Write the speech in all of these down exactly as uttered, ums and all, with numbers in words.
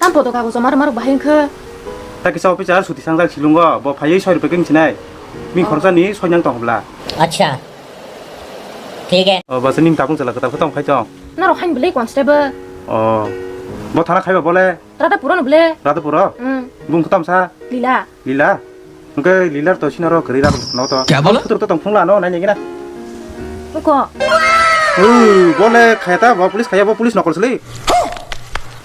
Tam poto kago joma rwma rok bahai wngkhe. Ta kisa officer suti sangjak silungo, bo phaiwi soi rwphaikhe wngsinai. Bini khoroksa ni soi nang tong hobla. Acha. Thik hai. O, basa ning tabung chwla kwtal khe tong phai chong. Norok hain bwlwi constable. O. Bo thana khaiba bole? Radhapuro no bwle. Radhapuro? Hmm. Bung kwtam sa? Lila. Lila? Hwnkhe Lilar to sinaro kwrwi rang no to. Kya bola? Ang phutur to tong phungla no nai nigina. Uko. Ui, bole khaya ta, bo police khaya, bo police nokol sili.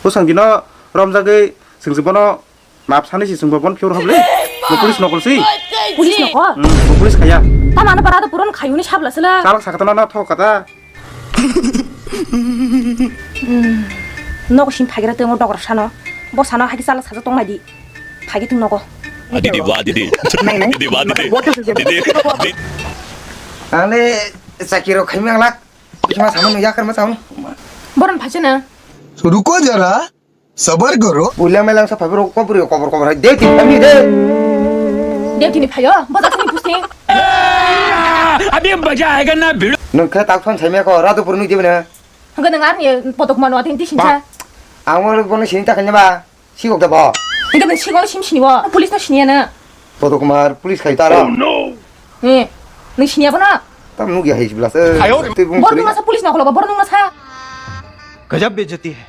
Bo sang dino romjagwi singsi bono map sani si singbo bon phiyor hable. Bo police nokol si. Police nokol? Hmm, bo police khaya. Tama no para to puron khayuni sabla sila. Salak sakata na na thok kata. Hmm. Nok sim phagira tengo dogor sano. Bo sano hagi salak sajo tong nai di. Phagi tung nogo. Adidi, ba, adidi. Nai, nai. Adidi, ba, adidi. What is it? Adidi, adidi. Ang le sakiro khaimang lak. Bisi ma saman ya kar ma saman. Boron phase na. रुको जरा, सबर करो। Bulang melang sa phabiro kobor kobor kobor hai. Deti kami de. Deti ni phayo. Boja sini pusing. अभी मजा आएगा ना भिड़ो। Nung khe tak phone saimya ko ratu purni dibna. Hangga nang arni potok mano atin tisinsa. Ang mo bono sini takhanya ba. Sikok da bo. Hingke nang sikok sim sini bo. Police no sini na. Bodo Kumar police khai taro. Oh no. Eh, nang sini bo na. Tam nugya hai sibla se. Ayo. Tei bung Bor sini. Nung nasa police no kolo bor nung nasa. गजब बेइज्जती है।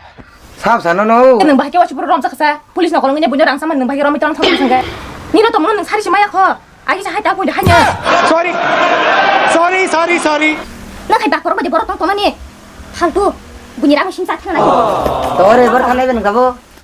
Sab sana no. Nang bahai ke wasi pura rom saksa. Police no kolo ngene bunya rang sama nang bahai romi tang thang sangga. Nino to mo nang sari simaya kho. Agi sa hai ta pun hanya. Sorry. Sorry, sorry, sorry. Nang khai bakor bade borok tong tong ni. Haltu. Bunya rang sim sa thang na. Tore bor khanai ben gabo.